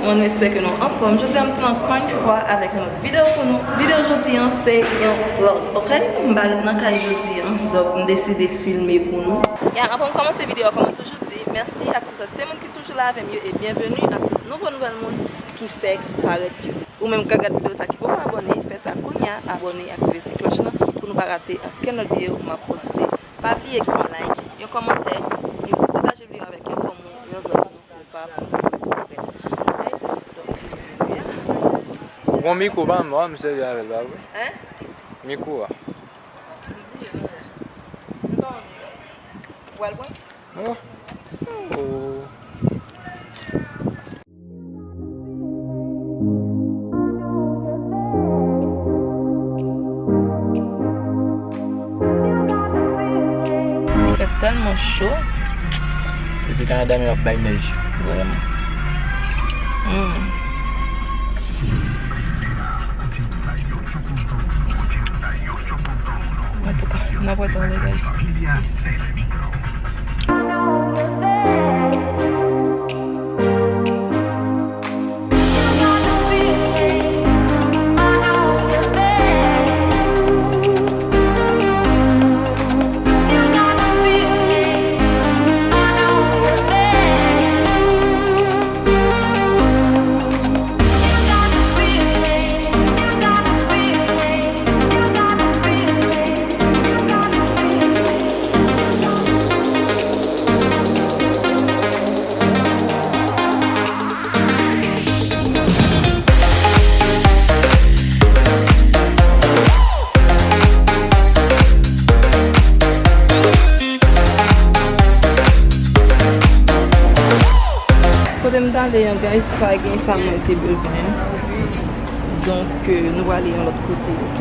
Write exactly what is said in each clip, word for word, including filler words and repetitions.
Mwen espere ke nou anfòm. Jodi a m vin ankò yon fwa avèk yon lòt videyo pou nou. Videyo jodi an se yon vlog, ok? M pa ret nan kay jodi an, donk m deside filme pou nou. Ya, anvan m kòmanse videyo a, kòm m toujou di, mèsi ak tout se moun ki toujou la avè m yo e byenveni ak tout nouvo nouvèl moun ki fèk parèt yo. Ou menm k ap gad videyo sa ki poko abòne, fè sa kounye a, abòne, aktive ti klòch lan pou nou pa rate okenn lòt videyo m ap poste. Pa bliye kite yon like, yon kòmantè, epi pataje videyo avèk yon fanm ou, yon zòt ou, ou pa pou ou frè. Ok? Donk, euh, yeah. Ou gon mikwo pa m, m sèvi avè l, pa vre? Hein? Mikwo a. Ou al pran? Oh. Oh. Li fè tèlman cho. Depi Kanada, men ap bay nèj. Vrèman. Hmm. Antouka, n ap wè tande, guys. Kote m t ale an, guys, pa gen sa mwen te bezwen. Donk, euh, nou prale yon lòt kote, ok?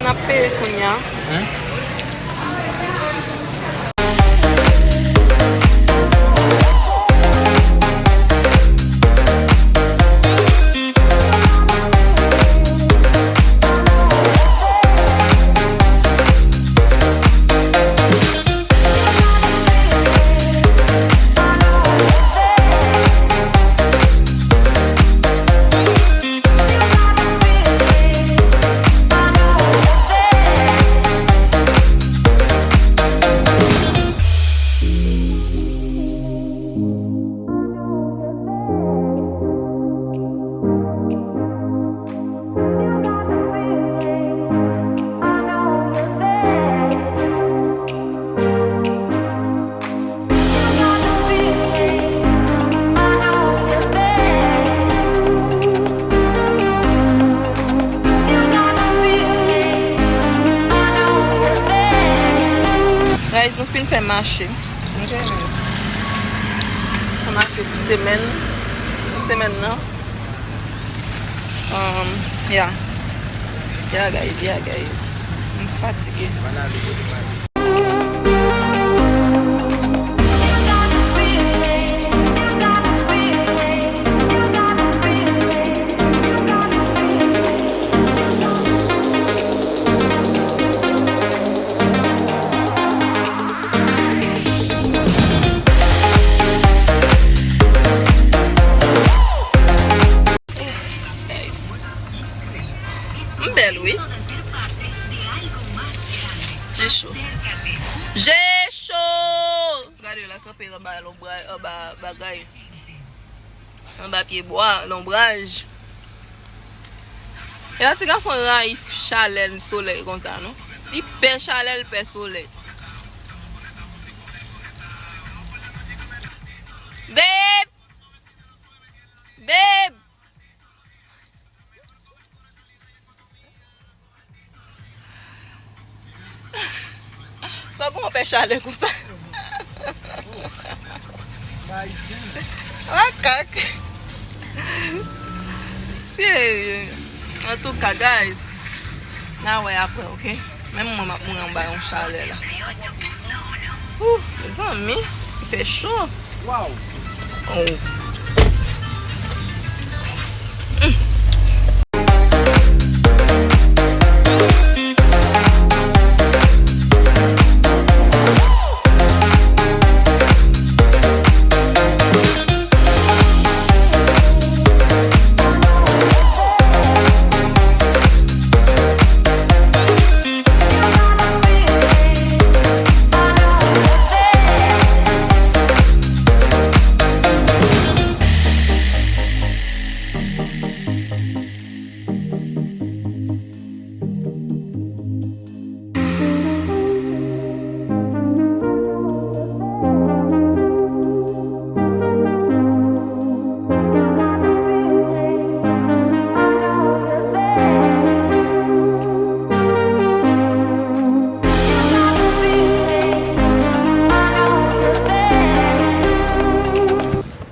N ap peye kounye a. Guys, nou fin fè mache. Ok. Fè mache pou semèn. Pou semèn nan. Um, yeah. Yeah, guys, yeah, guys. M fatige. Je cho! Gade la kanpe anba lonbraj, anba bagay. Anba pye bwa, lonbraj. E yon ti gason rayi chalè solèy konsa, non? Li pè chalè, li pè solèy. Babe! Babe! Sa w konn pè chalè konsa? Makak. Serye. Antouka, guys, n a wè apre, ok? Menm mwen, m ap mouri anba yon chalè la. Ouh, mezanmi, li fè cho. Wow. Oh.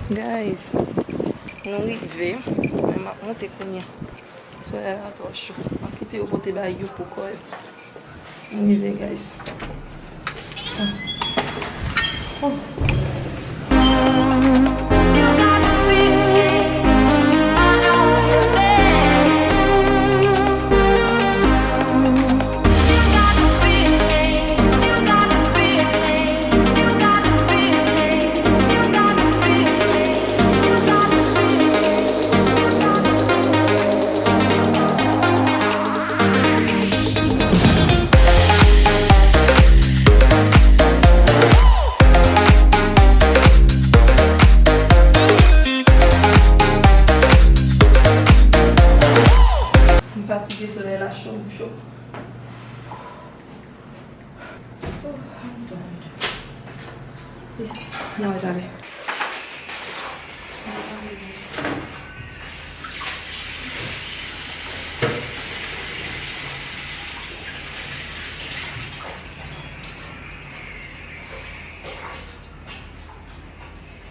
Guys, nou rive. Men m ap monte kounye a. Solèy la twò cho. M ap kite yo pote bagay yo pou kò yo. M rive, guys. Oh. M fatige, solèy la cho, m cho. Oh, I'm tired. Yes, n a wè talè.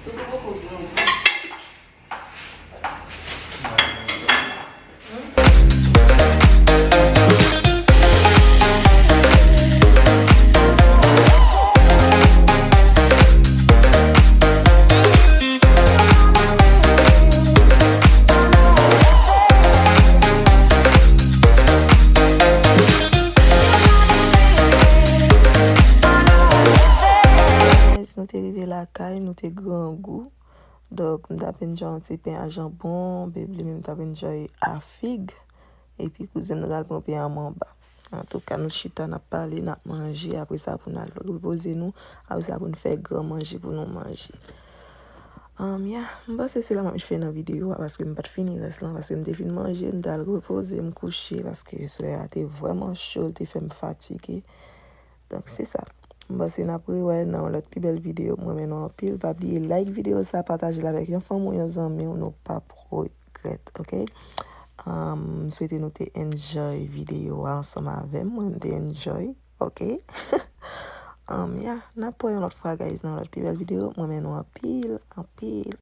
Toto poko grangou. Guys, nou te rive lakay, nou te grangou. Donk, m t ap enjoy yon ti pen a janbon, Babe li menm t ap enjoy a fig, epi kouzen m nan t al pran pen an m anba. Antouka, nou chita, n ap pale, n ap manje, apre sa pou n al repoze nou, apre sa pou n fè gran manje pou nou manje. Um, yeah, m panse se la m ap fin videyo a, paske m pa t fini rès lan, paske m te fin manje, m t al repoze, m kouche, paske solèy la te vrèman cho, l te fè m fatige. Donk, se sa. M panse n ap rewè nan yon lòt pi bèl videyo. M renmen nou anpil. Pa bliye like videyo sa, pataje l avèk yon fanmi w, yon zanmi w. Nou p ap regrèt, ok? Um, m swete nou te enjoy videyo a ansanm avè m. Mwen, m te enjoy, ok? Um, yeah, n ap wè yon lòt fwa, guys, nan yon lòt pi bèl videyo. M renmen nou anpil, anpil.